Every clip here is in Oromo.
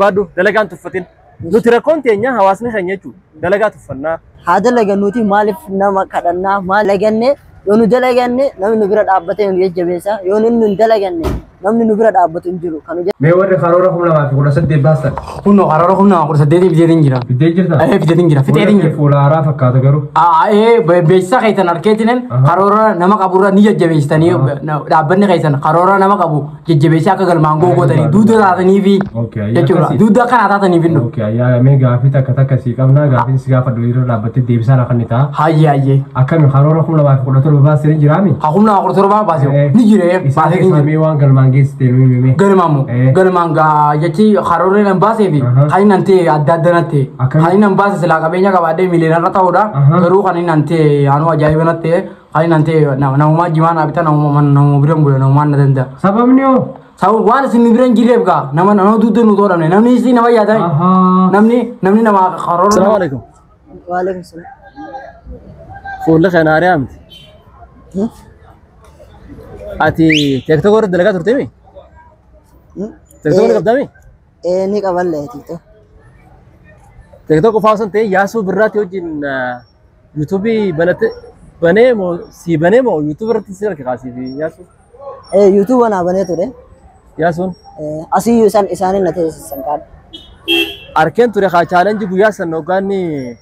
Baadhu dalagaan tuffatin. Nuti rakkoon teenya hawaasni keenya jechuudha. Dalagaa tuffannaa. Haa dalagannuuti, maaliif nama kadhannaa? Maal dalaganne? Yoo nu dalaganne namni nu bira dhaabbatee nu jajjabeessa. Yoo nu hin dalaganne namni nu bira dhaabbatu hin jiru. Kan Mee warri karoora 2018 baastan? Kunoo karoora 2018 fiteetiin jira. Fidee jirta? Ee, fiteetiin jira. Fiteetiin jira. Fuula haaraa fakkaata garuu. Ee, beeksisa keessan harkeetinen karoora nama qaburra ni jajjabeessitanii, dhaabbanni keessan karoora nama qabu jajjabeessee akka galmaan ga'u gootanii duuda taatanii fi jechuudha. Duuda akkanaa taatanii fi nu. Okay, ayyaa, mee gaafii takka takka sii qabna. Gaafiin si gaafadhu yeroo dhaabbattee deebisaa lafa ni ta'a. Hayyee hayyee. Akkami, karoora 2017 baastanii jiraami? Haa, 2017 baasee ni jire, Isaan baasee ni keessaa jira. mee waan galmaan geessite nu himi. Galmaan moo? Galmaan gaa jechi karoorri nan baasee fi kan inni nan ta'e adda adda natti ta'e. Akkami? Kan inni nan baase silaa qabeenya qabaadhee miiliyoonarra ta'uudha. Garuu kan inni nan ta'e anuu ajaa'iba natti ta'e. Kan inni nan ta'e namumaa jimaa naa bita, namuma bira hin bule, namumaan na danda'a. Sababni hoo? Sababa waan isin bira hin jirreef gaa nama duuda nu toodhamne, namni isin nama yaadame, namni nama karoora. Salaamu alaikum. Waalaikum salaam. Fuulli keenya haaraa miti. Ati TikTok irratti dalagaa turte mi? TikTok ni qabdaa mi? Ee, ni qaballee TikTok. TikTok qofaa osoo hin ta'in Yaasuu Birraatti wajjin YouTubeii banate banee moo sii banee moo YouTube irratti si harka kaasii fi Yaasuu? Ee, YouTube naa banee ture. Yaasuun Asiyyuu isaan isaanin na teessisan kaadha. Arkeen ture kaa challenge guyyaa san hoggaanni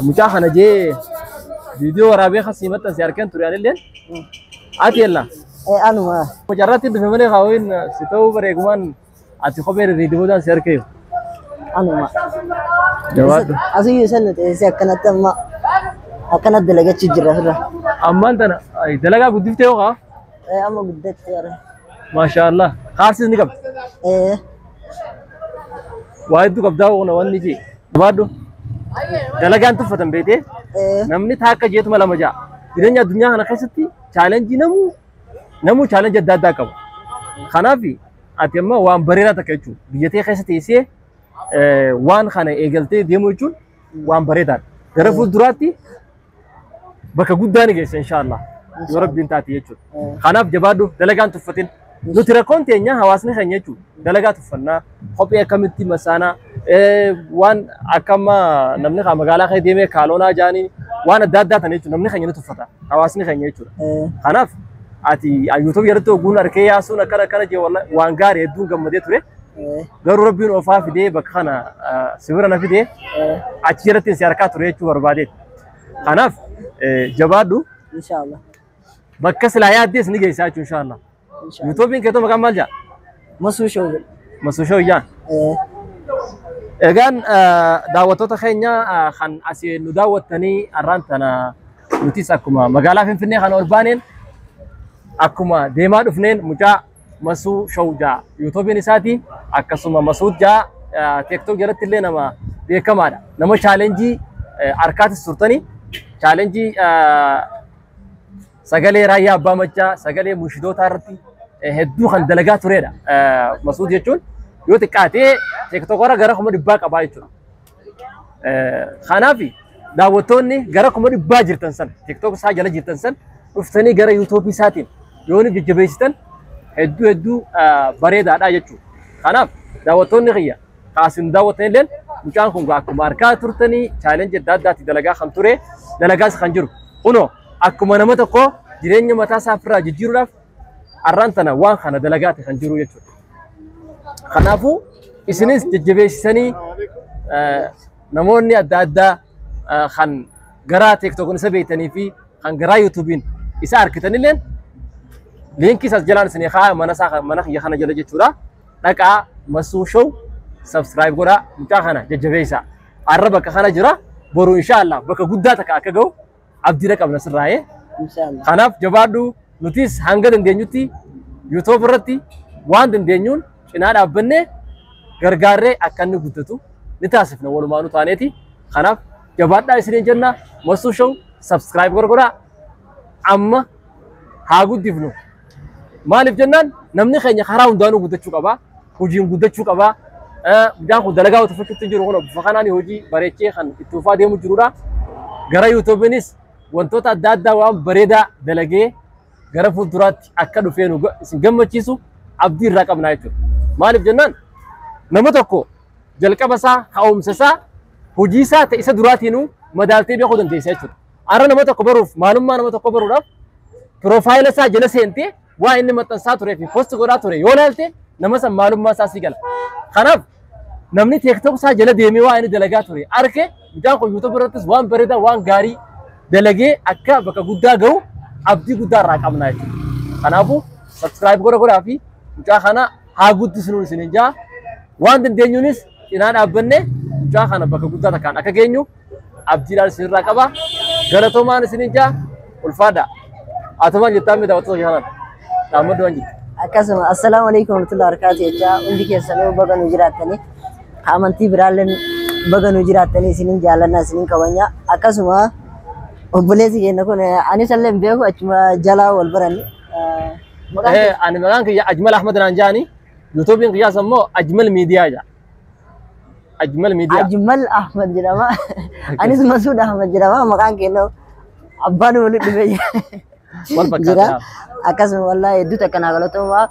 mucaa kana jee viidiyoo waraabee kasii maxxanse arkeen ture anilleen. Ati yella. Ee, anuma. Mucarratti dhufe malee kaawwiin si ta'uu bareegumaan ati kophee rirriidiboodhaan si harkeeyu. Anuma. Jabaadhu. Asiyyuu isaan na teessise, akkanatti amma akkanatti dalagachuu jira ofirra. Ammaan tana dalagaa guddiftee hoo kaa? Ee, amma guddatti jira. Maashaa Allah. Kaarsis ni qabdi. Ee. Waa hedduu qabdaa hoo wanni jee. Jabaadhu. Dalagaan tuffatan beetee namni taakka jeetuma lama ja'a. Jireenya addunyaa kana keessatti challenge namuu challenge adda addaa qaba. Kanaaf ati amma waan bareedaa takka jechuudha. Biyya tee keessa teessee waan kana eegaltee deemuu jechuun waan bareedaadha. Gara fuulduraatti bakka guddaa ni geessa inshaallah. Yoo Rabbiin taate jechuudha. Kanaaf jabaadhu, dalagaan tuffatin. Nuti rakkoon teenya hawaasni keenya jechuudha. Dalagaa tuffannaa, kophee akkamitti masaanaa, waan akka amma namni kaa magaalaa keessa deemee kaaloonaa jaanii waan adda addaa tan jechuudha. Namni keenya ni tuffata. Hawaasni keenya jechuudha. Kanaaf ati YouTube irratti ogguun harkee Yaasuun akkana akkana jee waan gaarii hedduun gammadee ture. Garuu Rabbiin ofaa fidee bakka kana si bira na fidee achi jalatti si harkaa ture jechuu barbaadeeti. Kanaaf jabaadhu. Inshaallah. Bakka silaa yaaddees ni geessaa jechuun inshaallah. Inshaallah. YouTubeiin keetoo maqaan maal jedha? Masuu Show. Masuu Show ijaan. Ee. Egaan daawwattoota keenya kan asii nu daawwattanii, har'aan tana nutis akkuma magaalaa Finfinnee kana ol baaneen akkuma deemaa dhufneen mucaa Masuu Show jaa YouTubeiin isaati, akkasuma Masuud jaa TikTok jalatti illee nama beekamaadha. Nama challenge harkaatis turtanii, challenge sagalee Raayyaa Abbaa Maccaa, sagalee mushidootaa irratti hedduu kan dalagaa turedha. Masuud jechuun yoo xiqqaatee TikTokara gara 100,000 qabaa jechuudha. Kanaaf daawwattoonni gara 100,000 jirtan san, TikTok isaa jala jirtan san, dhuftanii gara YouTubeii isaatiin yoo nu jajjabeessitan hedduu hedduu bareedaadha jechuudha. Kanaaf daawwattoonni kiyya kaasin daawwattan illeen, mucaan kun akkuma harkaa turtanii challenge adda addaatti dalagaa kan ture, dalagaas kan jiru. Kunoo akkuma nama tokko jireenya mataa isaa ofirraa jijjiiruudhaaf har'aan tana waan kana dalagaati kan jiru jechuudha. Kanaafuu isinis jajjabeessisanii namoonni adda addaa kan garaa TikTokin isa beektanii fi kan garaa YouTubeiin isa argitanilleen linkii isaas jalaan isinii haa mana isaa, mana kiyya kana jala jechuudha. Dhaqaa Masuu Show subscribe godhaa, mucaa kana jajjabeessaa. Har'a bakka kana jira, boru inshaallah bakka guddaa takka akka ga'u abdiidha qabna sirraa'ee. Inshaallah. Kanaaf jabaadhu, nutis hanga dandeenyutti YouTube irratti waan dandeenyuun cinaa dhaabbannee gargaarree akka inni guddatu ni taasifna walumaanuu taaneeti. Kanaaf jabaadhaa isiniin jenna. Masuu Show subscribe godhaa, amma haa guddifnu. Maaliif jennaan namni keenya karaa hundaanuu guddachuu qaba. Hojiin guddachuu qaba. Mucaan kun dalagaa tuffachuutti jiru kun bifa kanaan hojii bareechee kan itti fufaa deemu jirudha. Gara YouTubeiinis wantoota adda addaa waan bareedaa dalagee gara fuulduraatti akka dhufee nu isin gammachiisu abdii irraa qabna jechuudha. Maaliif jennaan Nama tokko jalqaba isaa ka'umsa isaa hojii isaa ta'e isa duraatiinuu madaaltee beekuu dandeessa jechuudha. Har'a nama tokko baruuf maalummaa nama tokko baruudhaaf profile isaa jala seentee waa inni maxxansaa turee fi post godhaa ture yoo ilaalte nama san maalummaa isaa si gala. Kanaaf namni TikTok isaa jala deemee waa inni dalagaa ture arke mucaan kun YouTube irrattis waan bareedaa waan gaarii dalagee akka bakka guddaa gahu abdii guddaa irraa qabna jechuudha. Kanaafuu subscribe godha godhaa fi mucaa kana haa guddisnuun isiniin jaa waan dandeenyuunis cinaa dhaabbanne mucaa kana bakka guddaa takkaan akka geenyu abdiidhaan isinirraa qaba. Galatoomaan isiniin jaa ulfaadha. Atumaan jettaa mi daawwattoota kanaan dhaammadhu waan jettu. Akkasuma assalaamu alaikum warahmatullahi wabarakatuh jechaa hundi keessanuu baga nu jiraattanii amantii biraallee baga nu jiraattanii isiniin jaalannaa isiniin kabajna. Akkasuma obboleessi keenya kun anis illee hin beeku achuma jalaa wal baranne. Ani maqaan kiyya Ajmal Ahmad naan jaani YouTube'n kiyyaas ammoo Ajmal Miidiyaa jedha. Ajmal Miidiyaa. Ajmal Ahmad jedhama. Anis Masuud Ahmad jedhama. Maqaan keenya abbaan walitti dhufee Wal jira. fakkaata. Akkasuma wallaahi hedduu takka naa galatoomaa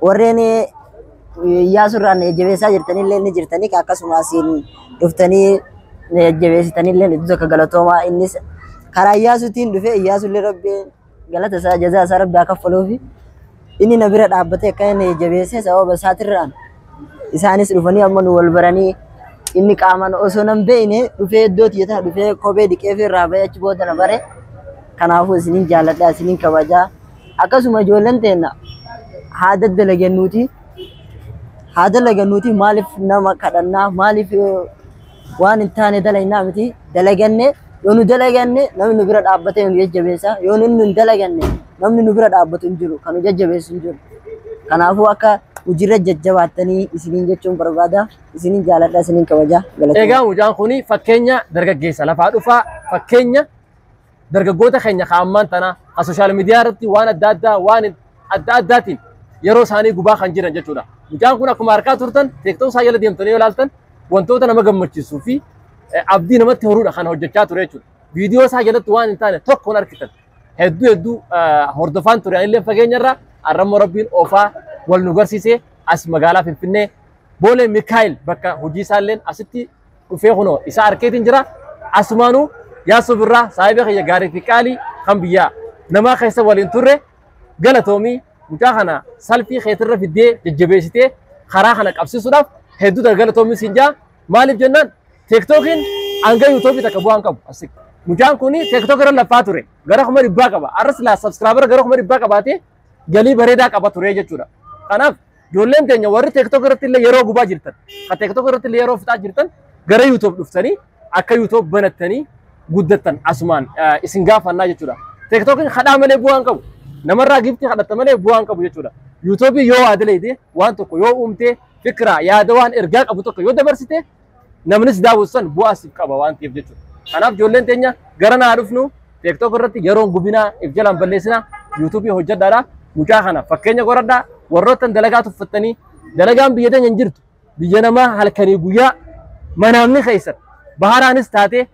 warreen Iyyaasurraan jajjabeessaa jirtanillee ni jirtanii akkasuma asiin dhuftanii jajjabeessitanillee hedduu takka galatoomaa innis karaa Iyyaasuutiin dhufe Iyyaasullee rabbiin galata isaa jazaa isaa rabbi haa kaffaluufi inni na bira dhaabbatee akka inni jajjabeesse sababa isaatirraan isaanis dhufanii amma nu wal baranii inni qaamaan osoo nan beekne dhufee iddoo tiyya dhufee kophee dhiqee fi irraa bahee achi booda na bare. Kanaafuu isiniin jaalladha isiniin kabajaa akkasuma ijoolleen teenna haa daddalagannuuti maaliif nama kadhannaa maaliif waan hin taane dalagnaa miti dalaganne yoo nu dalaganne namni nu bira dhaabbatee nu jajjabeessa yoo nu hin dalaganne namni nu bira dhaabbatu hin jiru kan nu jajjabeessu hin jiru. Kanaafuu akka hojiirra jajjabaattanii isiniin jechuun barbaada isiniin jaalladha isiniin kabajaa. Egaa mucaan kuni fakkeenya dargaggeessa lafaa dhufaa fakkeenya dargaggoota keenya kaa'ammaan tana ka social media irratti waan adda addaa waan adda addaatiin yeroo isaanii gubaa kan jiran jechuudha. Mucaan kun akkuma harkaa turtan TikTok isaa jala deemtanii yoo ilaaltan wantoota nama gammachiisuu fi abdii namatti horuudha kan hojjechaa ture jechuudha. Viidiyoo isaa jalatti waan hin taane tokkoon argitan hedduu hedduu hordofaan ture anillee fageenya irraa arrammoo rabbiin oofaa wal nu garsiisee as magaalaa Finfinnee Boolee Mikaayil bakka hojii isaalleen asitti dhufee kunoo isa arkeetiin jira. Asumaanuu Yaasuu Birraa saahiba kiyya gaarii fi qaalii kan biyyaa namaa keessa waliin turre galatoomii mucaa kana salfii keetirra fiddee jajjabeessitee karaa kana qabsiisuudhaaf hedduu galatoomii siin jaa. Maaliif jennaan TikTokiin hanga YouTubeii takka bu'aan qabu. Mucaan kun TikTok irra laffaa ture gara 200,000 qaba. Arras laa subscriber gara 200,000 qabaatee galii bareedaa qaba ture jechuudha. Kanaaf ijoolleen teenya warri TikTok irratti illee yeroo gubaa jirtan, ka TikTok irratti illee yeroo fixaa jirtan gara YouTube dhuftanii akka YouTube banattanii guddattan asumaan isin gaafannaa jechuudha. TikTokiin kadhaa malee bu'aan qabu. Namarraa giftii kadhatta malee bu'aan qabu jechuudha. YouTubeii yoo waa dalagde waan tokko yoo uumte fikiraa yaada waan ergaa qabu tokko yoo dabarsite namnis daawwatu bu'aa siif qaba waan ta'eef jechuudha. Kanaaf ijoolleen teenya gara naa dhufnu TikTok irratti yeroon gubinaa if jalaan balleessinaa YouTubeii hojjedhaadha. Mucaa kana fakkeenya godhadhaa warroottan dalagaa tuffattanii dalagaan biyya teenya hin jirtu biyya namaa halkanii guyyaa manaamni keessan baharaanis taatee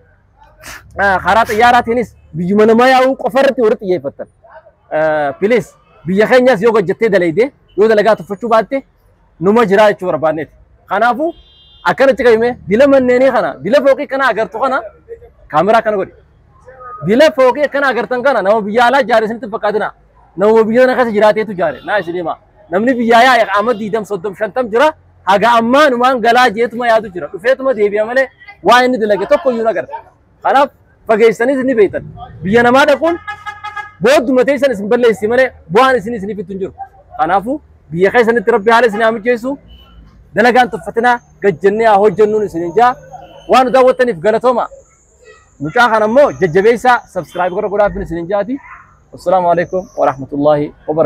karaa xiyyaaraatiinis biyyuma namaa yaa'uu qofa irratti warri xiyyeeffattan. Please biyya keenyas yoo hojjettee dalagde yoo dalagaa tuffachuu baatte numa jiraa jechuu barbaanneeti. Kanaafuu akkanatti qabime dila manneenii kana dila fooqii kana agartu kana kaameraa kana godhi. Dila fooqii kana agartan kana nama biyya alaa jaare isinitti fakkaatina. Nama biyya kana keessa jiraateetu jaare naa isin hima. Namni biyyaa yaa'e amma 20 30 50 jira haga ammaa numaan galaa jeetuma yaadu jira dhufeetuma deebi'a malee waa inni dalage tokko iyyuu agarra. Kanaaf fageessaniis ni beektan. Biyya namaa dhaquun boodduma teessan isin balleessi malee bu'aan isin isiniif hin jiru. Kanaafuu biyya keessanitti rabbi haala isin haa mijeessu dalagaan tuffatinaa gajjannee haa hojjennuun isiniin jaa waan nu daawwattaniif galatooma. Mucaa kana immoo jajjabeessaa subscribe godha godhaafin isiniin jaati. Wassalaamu alaikum warahmatullaahi wabarakatuh.